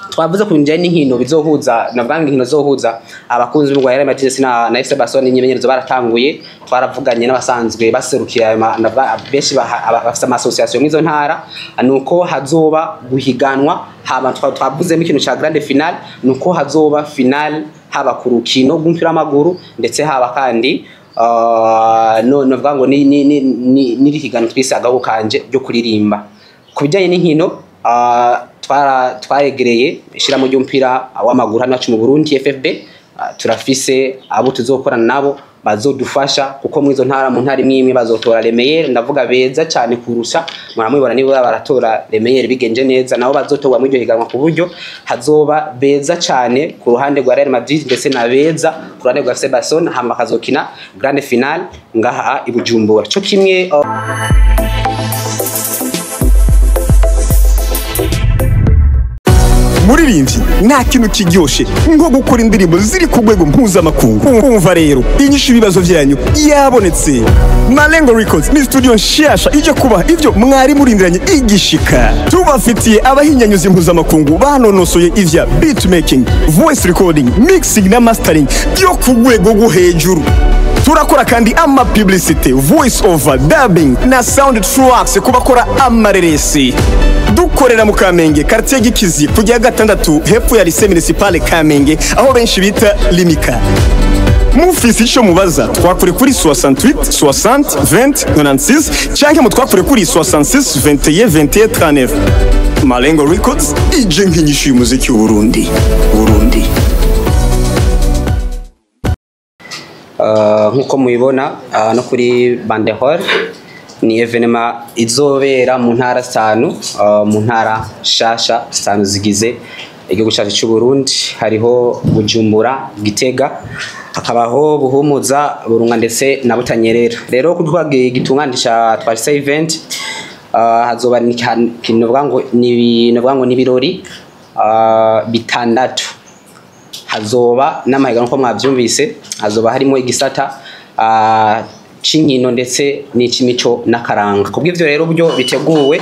Twavuze ku bijanye n'inkino bizohuza, navuga ngo inkino zohuza abakunzi b'umugwi wa Real Madrid na FC Barcelona. Imyimenyerezo baratanguye, twaravuganye n'abasanzwe baserukiye ayo benshi bafise ama association mw'izo ntara, nuko hazoba guhiganwa. Haba twavuzemo ikintu ca grande finale, nuko hazoba finale haba ku rukino rw'umupira w'amaguru, ndetse haba kandi no navuga ngo ni ni ni ni n'irihiganwa twise Agahugu Kanje ryo kuririmba. Ku bijanye n'inkino, twaregereye ishirahamwe ry'umupira w'amaguru hano iwacu mu Burundi, FFB. Turafise abo tuzokorana nabo bazodufasha, kuko mw'izo ntara, mu ntara imwe imwe bazotora les meilleurs, ndavuga beza cyane kurusha. Muramubibona, niba baratora les meilleurs bigenje neza, nabo bazotorwa muri iryo higanwa, ku buryo hazoba beza cyane ku ruhande rwa Real Madrid ndetse na beza ku ruhande rwa FC Barcelona, hama bakazokina grande finale ngaha i Bujumbura co kimwe. Muririmbyi, nta kintu kiryoshe nko gukora indirimbo ziri ku rwego mpuzamakungu. Kumva rero, inyishu ibibazo byanyu yabonetse. Malengo Records ni studio nshasha ije kubaha ivyo mwari murindiranye igishika. Tubafitiye abahinyanyuzi mpuzamakungu banonosoye ivya beatmaking, voice recording, mixing na mastering byo ku rwego rwo hejuru. Turakora kandi ama publicity, voice over, dubbing na sound tracks ku bakora amareresi. Dukorera mu Kamenge, quartier Gikizi, kujya gatandatu, hepfo ya Lycée Municipale Kamenge, aho benshi bita Limika. Mufise ico mubaza, twakure kuri 68 60 20 96 canke mutwakure kuri 66 21 21 39. Malengo Records ije nk'inyishu y'umuziki w'Uburundi, Burundi. Nk'uko mubibona no kuri banderole, ni événement izobera mu ntara zitanu, mu ntara shasha zitanu zigize igihugu cyacu cy'u Burundi. Hariho Bujumbura, Gitega, hakabaho Buhumuza, Burunga ndetse na Butanyerera. Rero kuko gitunganisha twashise event, hazoba ni novuga ngo ni ibirori bitandatu. Hazoba n'amahiganwa, uko mwabyumvise, hazoba harimo igisata c'inkino ndetse n'ic'imico n'akaranga. Kubw'ivyo rero, uburyo biteguwe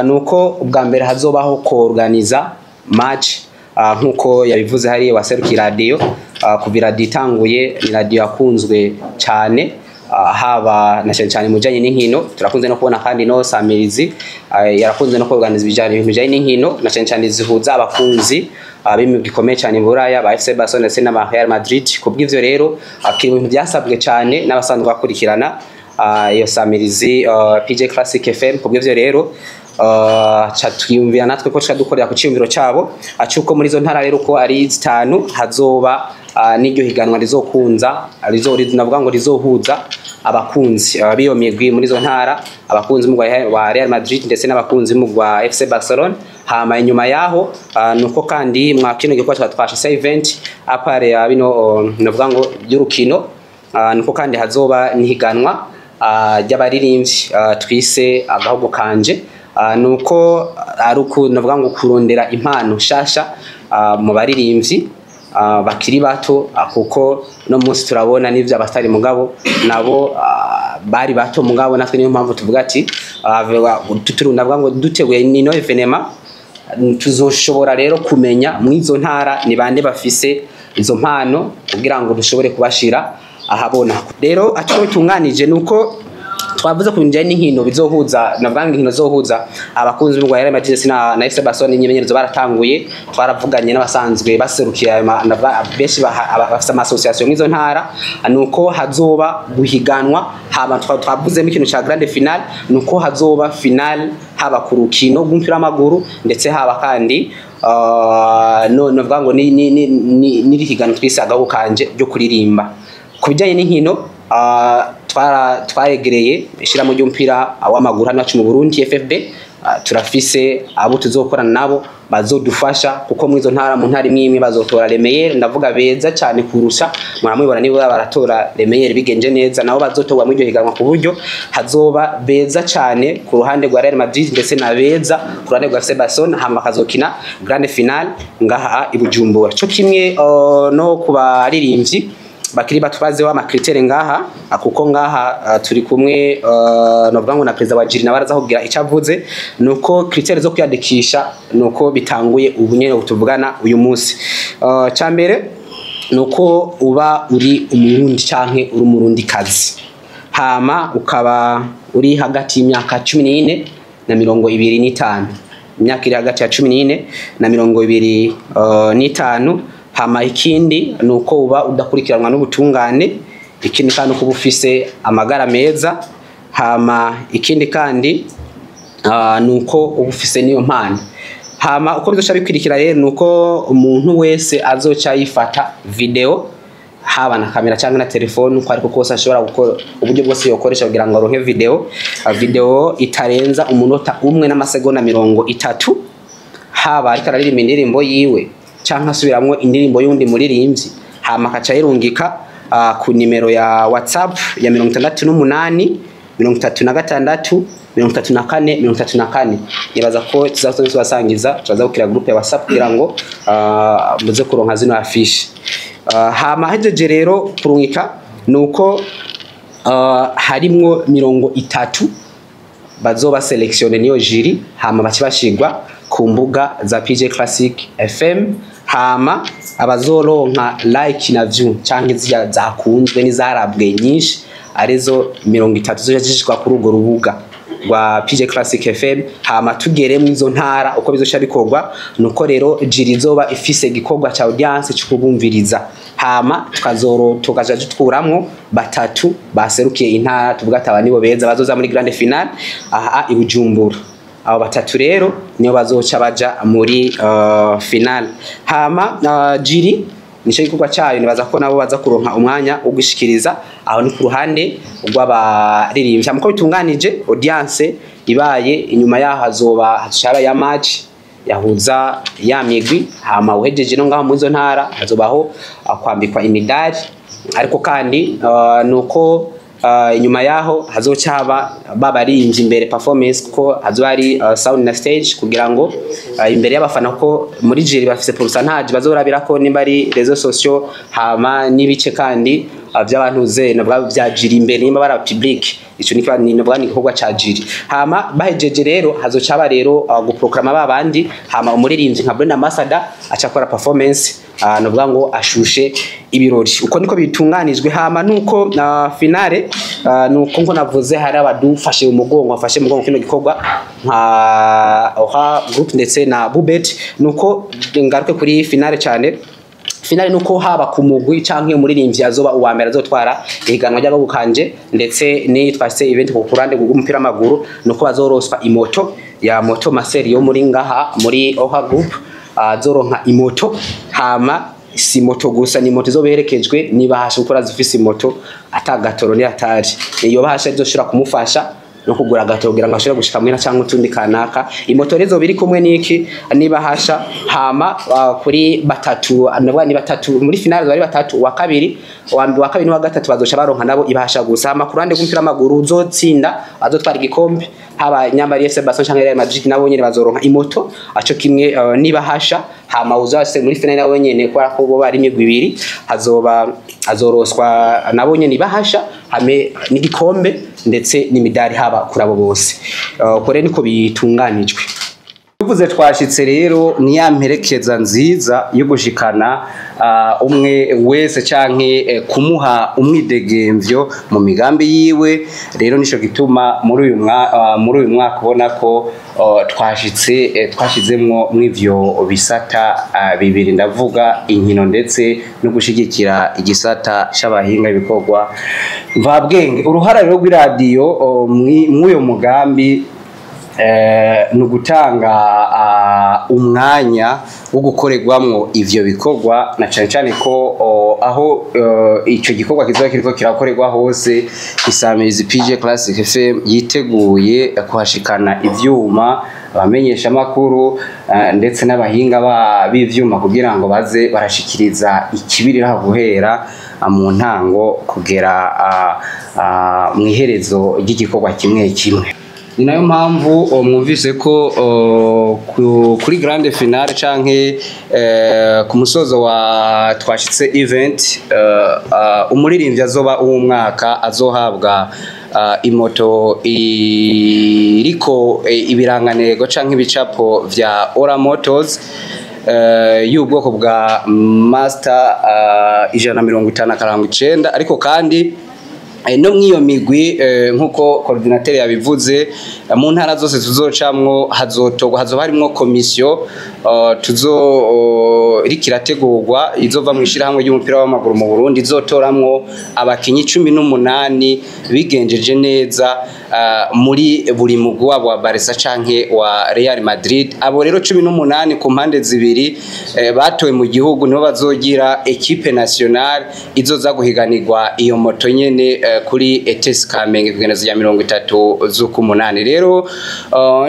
nuko ubwa mbere hazobaho koorganiza match, nkuko yabivuze hariya waserukiye radio. Kuva iradiyo itanguye, ni radiyo yakunzwe cyane, haba na cyane cyane mu bijanye n'inkino. Turakunze no kubona kandi no samirizi yarakunze no kuorganiza ibijanye ibintu bijanye n'inkino, na cyane cyane zihuza abakunzi b'imigwi ikomeye cyane i Buraya, ba FC Barcelona ndetse n'aba Real Madrid. Kubw'ivyo rero, kiri mu bintu byasabwe cyane n'abasanzwe bakurikirana iyo samirizi PJ Classic FM. Kubw'ivyo rero, ca twiyumvira natwe ko dukorera ku ciyumviro cabo cyuko muri izo ntara rero uko ari zitanu hazoba n'iryo higanwa rizokunza rizo navuga ngo rizohuza abakunzi b'iyo migwi muri izo ntara, abakunzi b'umugwi wa Real Madrid ndetse n'abakunzi b'umugwi wa FC Barcelona. Hama inyuma yaho, nuko kandi mwa kino gikorwa twashise event, à part ya bino navuga ngo by'urukino, nuko kandi hazoba n'ihiganwa ry'abaririmbyi twise Agahugu Kanje. Nuko ari uku navuga ngo kurondera impano nshasha mu baririmbyi bakiri bato, kuko no munsi turabona n'ivyo abastari mugabo nabo bari bato. Mugabo natwe niyo mpamvu tuvuga ati navuga ngo duteguye nino événement, tuzoshobora rero kumenya mw'izo ntara ni bande bafise izo mpano kugira ngo dushobore kubashira ahabona. Rero aco bitunganije nuko twavuze ku bijanye n'inkino bizohuza, navuga ngo inkino zohuza abakunzi b'umugwi wa Real Madrid na FC Barcelona. Imyimenyerezo baratanguye, twaravuganye n'abasanzwe baserukiye ayo benshi bafise ama association mw'izo ntara, nuko hazoba guhiganwa. Haba twavuzemo ikintu ca grande finale, nuko hazoba finale haba ku rukino rw'umupira w'amaguru, ndetse haba kandi no navuga ngo ni n'irihiganwa twise Agahugu Kanje ryo kuririmba. Ku bijanye n'inkino, twaregereye ishirahamwe ry'umupira w'amaguru hano iwacu mu Burundi, FFB. Turafise abo tuzokorana nabo bazodufasha, kuko mw'izo ntara, mu ntara imwe imwe bazotora les meilleurs, ndavuga beza cyane kurusha. Muramubibona, niba baratora les meilleurs bigenje neza, nabo bazotorwa muri iryo higanwa, ku buryo hazoba beza cyane ku ruhande rwa Real Madrid ndetse na beza ku ruhande rwa FC Barcelona, hama bakazokina grande finale ngaha i Bujumbura co kimwe no ku baririmbyi. Bakiri bato bazeho ama critères ngaha, kuko ngaha turi kumwe, novuga ngo na président wa jury nawe araza kugira icyo avuze. Nuko critères zo kwiyandikisha nuko bitanguye ubu nyene tuvugana uyu munsi. Ca mbere nuko uba uri Umurundi canke uri Umurundi kazi, hama ukaba uri hagati y'imyaka 14 na 25, imyaka iri hagati ya 14 na 25. Hama ikindi nuko uba udakurikiranwa n'ubutungane. Ikindi kandi uba ufise amagara meza. Hama ikindi kandi nuko uba ufise niyo mpano. Hama uko bizoca bikwirikira rero nuko umuntu wese azoca yifata video, haba na kamera cyangwa na telefone, uko ariko kose ashobora gukora, uburyo bwose yokoresha kugira ngo aronke video, video itarenza umunota 1 n'amasegonda 30, haba ariko araririmba indirimbo yiwe canke asubiramwo indirimbo y'undi muririmbyi. Hama akaca yirungika ku nimero ya WhatsApp ya 68 36 34 34. Nibaza ko tuzazo tubasangiza, turaza gukira groupe ya WhatsApp kugira ngo muze kuronka zino affiche. Hama hejeje rero kurungika nuko harimwo 30 bazoba sélectionné niyo jury, hama baci bashigwa ku mbuga za PJ Classic FM. Hama abazoronka like na view canke zirya zakunzwe n'izarabwe nyinshi arizo 30 zoja zishishwa kuri urwo rubuga rwa PJ Classic FM. Hama tugere mu izo ntara uko bizoca bikorwa nuko rero jury izoba ifise igikorwa ca audience cyo kubumviriza, hama tukazoro tukaja dukuramwo batatu baserukiye intara, tuvuga ati aba nibo beza bazoza muri grande finale aha i Bujumbura. Abo batatu rero niyo bazoca baja muri finale. Hama jury nico gikorwa cyayo, nibaza ko nabo baza kuronka umwanya wo gushikiriza. Aho ni ku ruhande rw'abaririmbyi. Muko bitunganije, audience ibaye, inyuma yaho hazoba hashara ya match yahuza ya migwi. Hama uhejeje no ngaho mu zo ntara hazobaho kwambikwa imidari. Ariko kandi nuko inyuma yaho hazoca haba babaririmbyi imbere performance, kuko hazoba hari sound na stage kugira ngo imbere y'abafana, ko muri jury bafise pourcentage bazorabira ko nimba ari réseaux sociaux, hama n'ibice kandi by'abantu ze nabwo bya jury imbere nimba bara public. Ico ni nabwo ni igikorwa ca jury. Hama bahejeje rero hazoca haba rero guproclama babandi. Hama umuririmbyi nka brand ambassador aca akora performance, novuga ngo ashushe ibirori. Uko niko bitunganijwe. Hama nuko finale, nuko nko navuze, hari abadufashe mu mugongo, bafashe mu mugongo kino gikorwa nka Oha Group ndetse na Bubet. Nuko ngaruke kuri finale cyane. Finale nuko haba ku mugwi canke umuririmbyi azoba uwa mbere azotwara ihiganwa ry'abagukanje ndetse n'iyitwa se event ku kurande rw'umupira w'amaguru, nuko bazoroswa imoto ya moto Marcel yo muri ngaha muri Oha Group, azoronka imoto. Hama si moto gusa, ni moto izobeherekejwe nibahasha gukora zifise imoto atagatoro ni atari iyo bahasha izoshobora kumufasha no kugura agatoro kugira ngo ashobore gushika muhira cyangwa utundi kanaka. Imoto rero biri kumwe niki nibahasha. Hama kuri batatu, nabwo ni batatu muri finale, bari batatu, wa kabiri, wa kabiri n'uwa gatatu bazosha baronka nabo ibahasha gusa. Hama ku ruhande rw'umupira w'amaguru, uzotsinda azotwara igikombe, haba Nyambari FC Barcelona canke Real Madrid, nabo nyene bazoronka imoto aco kimwe nibahasha. Hama uzase muri finale nabo nyene, kubera ko bo bari imigwi ibiri, hazoba azoroswa nabo nyene ibahasha hame n'igikombe ndetse n'imidari haba kuri abo bose. Kore niko bitunganijwe. Tuvuze twashitse rero ni ya mperekeza nziza yo gushikana umwe wese canke kumuha umwidegemvyo mu migambi yiwe. Rero nico gituma muri uyu mwaka ubona ko twashitse, twashizemwo mw'ivyo bisata bibiri, ndavuga inkino ndetse no gushigikira igisata c'abahinga ibikorwa mvabwenge. Uruhara rero rw'iradiyo mw'uyo mugambi ni ugutanga umwanya wo gukorerwamwo ivyo bikorwa, na cane cane ko aho ico gikorwa kizoba kiriko kirakorerwa hose, isamirizi PJ Classic FM yiteguye kuhashikana ivyuma, abamenyesha makuru ndetse n'abahinga b'ivyuma kugira ngo baze barashikiriza ikibirira guhera mu ntango kugera mw'iherezo ry'igikorwa kimwe kimwe. Ni nayo mpamvu mwumvise ko kuri grande finale canke ku musozo wa Twashitse Event, umuririmbyi azoba uw'umwaka azohabwa imoto iriko ibirangantego canke ibicapo vya Ora Motors y'ubwoko bwa Master 150 akarango 9. Ariko kandi no mw'iyo migwi, nk'uko coordinateur yabivuze, mu ntara zose tuzocamwo hazotorwa, hazoba harimwo komisiyo tuzo iriko irategurwa izova mu ishirahamwe ry'umupira w'amaguru mu Burundi, izotoramwo abakinyi 18 bigenjeje neza muri buri mugwi wabo wa Barca canke wa Real Madrid. Abo rero 18 ku mpande zibiri batowe mu gihugu nibo bazogira équipe nationale izoza guhiganirwa iyo moto nyene kuri ETS Kamenge kugeneza ya 30 z'ukumunani. Rero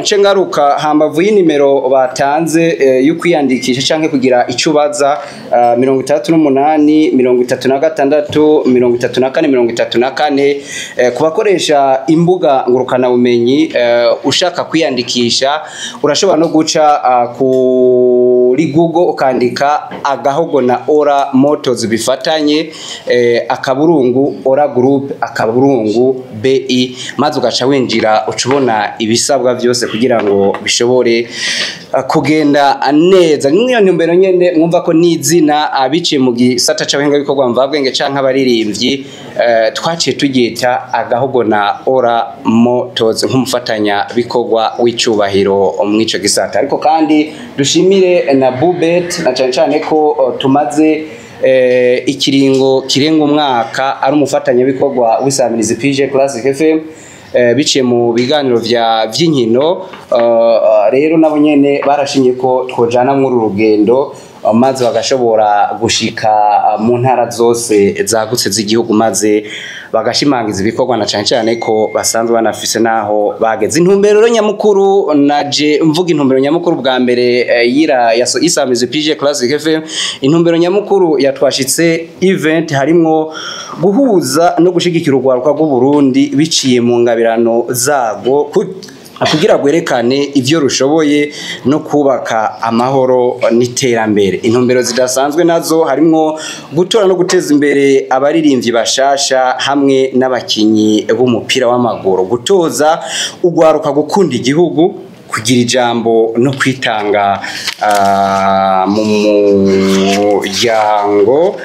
nce ngaruka hambavu y'inimero batanze yo kwiyandikisha canke kugira ico ubaza, 68 36 34 34, ku bakoresha imbuga ngurukana bumenyi, ushaka kwiyandikisha urashobora no guca kuri Google ukandika Agahogo na Ora Motors bifatanye, akaburungu Ora Group akaburungu BI, maze ugaca winjira, uca ubona ibisabwa byose kugira ngo bishobore kugenda neza. Niyo ntumbero nyene mwumva ko n'izina abiciye mu gisata c'abahinga bikorwa mvabwenge canke abaririmbyi, twaciye turyita Agahogo na Ora Motors nk'umufatanya bikorwa w'icubahiro mw'ico gisata. Ariko kandi dushimire na Bubet, na cane cane ko tumaze ikiringo kirenga umwaka ari umufatanyabikorwa w'isamirizi PJ Classic FM, biciye mu biganiro vya vy'inkino. Rero nabo nyene barashinye ko twojana muri uru rugendo, maze bagashobora gushika mu ntara zose zagutse z'igihugu, maze bagashimangiza ibikorwa, na cane cane ko basanzwe banafise naho bageze. Intumbero rero nyamukuru, naje mvuga intumbero nyamukuru bwa mbere yira isamizi PJ Classic FM, intumbero nyamukuru yatwashitse event harimwo guhuza no gushigikira urwaruka rw'u Burundi biciye mu ngabirano zago kugira rwerekane ivyo rushoboye no kubaka amahoro n'iterambere. Intumbero zidasanzwe nazo harimwo gutora no guteza imbere abaririmbyi bashasha hamwe n'abakinyi b'umupira w'amaguru, gutoza urwaruka gukunda igihugu, kugira ijambo no kwitanga mu muryango.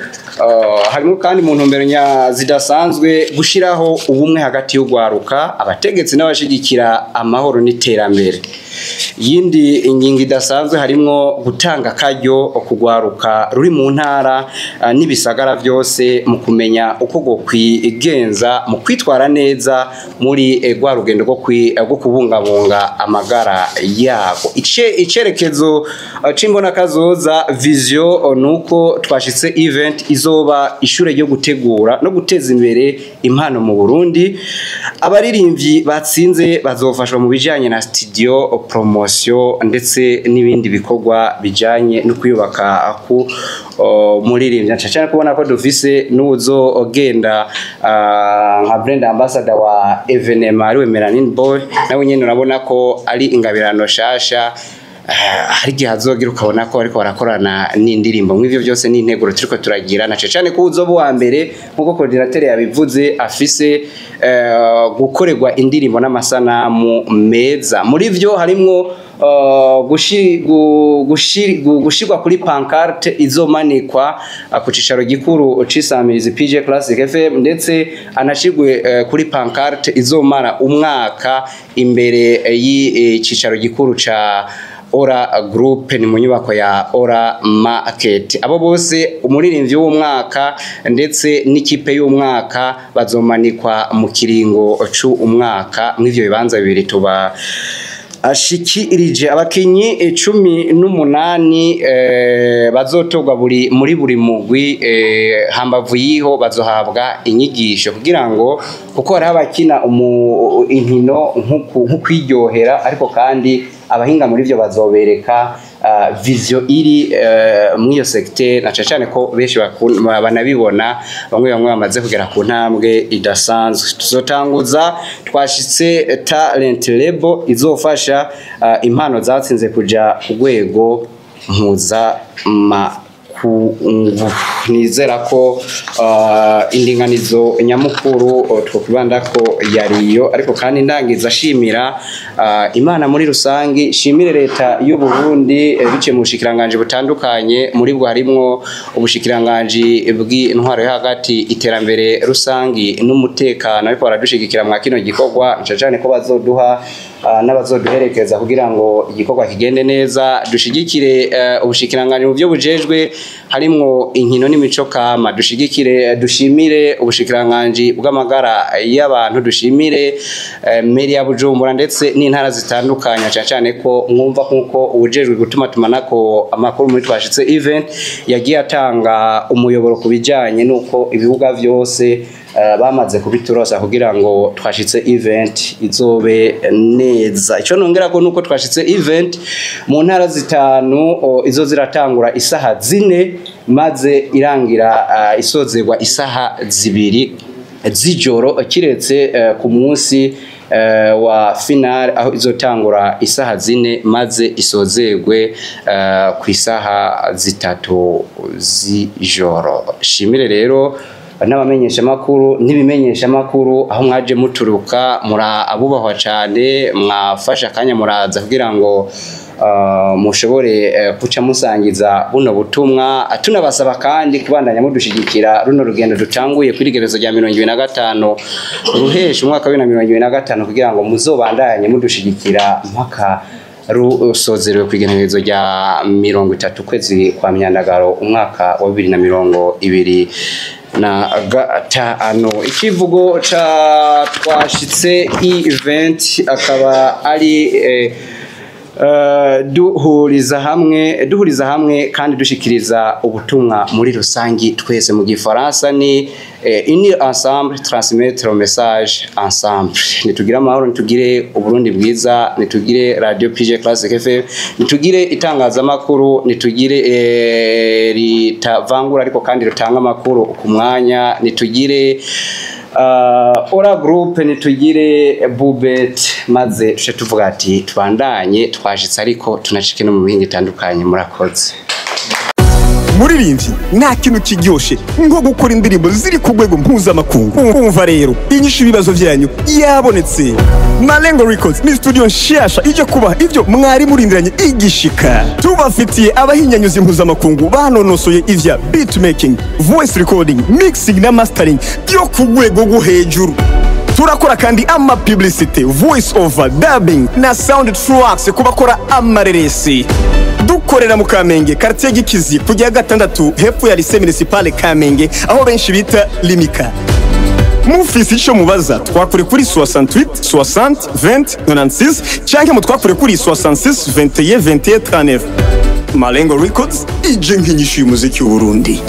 Harimo kandi mu ntumbero zidasanzwe gushiraho ubumwe hagati y'urwaruka, abategetsi n'abashigikira amahoro n'iterambere. Yindi ingingo idasanzwe harimwo gutanga akaryo kugwaruka ruri mu ntara n'ibisagara byose mu kumenya uko gokwigenza mu kwitwara neza muri rwa rugendo rwo kubungabunga amagara yabo. Icerekezo c'imbonakazoza, vision, nuko Twashitse Event izoba ishure ryo gutegura no guteza imbere impano mu Burundi. Abaririmbyi batsinze bazofashwa mu bijanye na studio, promotion ndetse n'ibindi bikorwa bijanye no kwiyubaka ku muririmbyi, cyane kubona ko dufise n'uzogenda nka brand ambassador wa événement ariwe Melanin Boy. Nawe nyene urabona ko ari ingabirano shasha. Hari igihe azogira ukabona ko ariko barakorana n'indirimbo. Mw'ivyo byose ni integuro turiko turagira, na cane ko uzoba uwa mbere, nk'uko coordinateur yabivuze, afise gukorerwa indirimbo n'amasanamu meza. Muri vyo harimwo gushirwa kuri pancarte izomanikwa ku cicaro gikuru c'isamirizi PJ Classic FM, ndetse anashirwe kuri pancarte izomara umwaka imbere y'icicaro gikuru ca Ora Group, ni mu nyubako ya Ora Market. Abo bose, umuririmbyi w'umwaka ndetse n'ikipe y'umwaka, bazomanikwa mu kiringo c'umwaka mw'ivyo bibanza bibiri tuba ashikirije. Abakinyi 18 bazotorwa buri muri buri mugwi, hambavu yiho bazohabwa inyigisho kugira ngo, kuko hariho abakina inkino nko kwiryohera, ariko kandi abahinga muri vyo bazobereka. vision iri muri iyo secteur, na cane cane ko benshi banabibona, bamwe bamwe bamaze kugera ku ntambwe idasanzwe. Tuzotanguza Twashitse Talent Label izofasha impano zatsinze kuja ku rwego mpuzamakungu. Nizera ko indinganizo nyamukuru twokwibanda ko yariyo, ariko kandi ndangiza ashimira Imana muri rusangi, shimire leta y'u Burundi biciye mu bushikiranganje butandukanye, muri bwo harimwo ubushikiranganje bw'intwaro yo hagati, iterambere rusangi n'umutekano, ariko baradushigikira mwa kino gikorwa, cane cane ko bazoduha n'abazoduherekeza kugira ngo igikorwa kigende neza. Dushigikire ubushikiranganje mu byo bujejwe, harimwo inkino n'imico kama, dushigikire, dushimire ubushikiranganje bw'amagara y'abantu, dushimire mairie ya Bujumbura ndetse n'intara zitandukanye, cyane cyane ko mwumva nkuko ubujejwe gutuma tumanako amakuru muri Twashitse Event yagiye atanga umuyoboro ku bijyanye n'uko ibibuga byose bamaze kubiturosa kugira ngo Twashitse Event izobe neza. Icyo nongera ko nuko Twashitse Event mu ntara zitanu izo ziratangura isaha 4 maze irangira isozerwa isaha 2 z'ijoro, kiretse ku munsi wa finale aho izotangura isaha 4 maze isozerwe ku isaha 3 z'ijoro. Shimire rero n'abamenyeshamakuru n'ibimenyeshamakuru aho mwaje muturuka, muri abubahwa cyane, mwafashe akanya muraza kugira ngo mushobore kuca musangiza buno butumwa. Tunabasaba kandi kubandanya mudushigikira runo rugendo dutanguye kuri gerezo rya 2025 ruhesha umwaka wa 2025, kugira ngo muzobandanye mudushigikira mpaka rusozerewe ku igenekerezo rya 30 kwezi kwa Myandagaro umwaka wa 2025. Ikivugo ca Twashitse Event akaba ari duhuriza hamwe kandi dushikiriza ubutumwa muri rusangi twese. Mu gifaransa ni "unir ensemble, transmettre le message ensemble". Nitugire amahoro, nitugire Uburundi bwiza, nitugire Radio PG Classic FM, nitugire itangazamakuru, nitugire ritavangura ariko kandi rutanga amakuru ku mwanya, nitugire Ora Group, nitugire Bubet, maze tuce tuvuga ati tubandanye twashitse ariko tunacike no mu mihingo itandukanye. Murakoze. Muririmbyi, nta kintu kiryoshe nko gukora indirimbo ziri ku rwego mpuzamakungu. Umva rero, inyishu ibibazo byanyu yabonetse. Malengo Records ni studio nshasha ije kubaha ivyo mwari murindiranye igishika. Tubafitiye abahinyanyuzi mpuzamakungu banonosoye ivya beatmaking, voice recording, mixing na mastering byo ku rwego rwo hejuru. Turakora kandi ama publicity, voice over, dubbing na sound tracks ku bakora amareresi. Dukorera mu Kamenge, quartier Gikizi, kujya gatandatu, hepfo ya lycée municipale Kamenge, aho benshi bita Limika. Mufise ico mubaza, twakure kuri 68 60 20 96 canke mutwakure kuri 66 21 21 39. Malengo Records ije nk'inyishu y'umuziki w'Uburundi.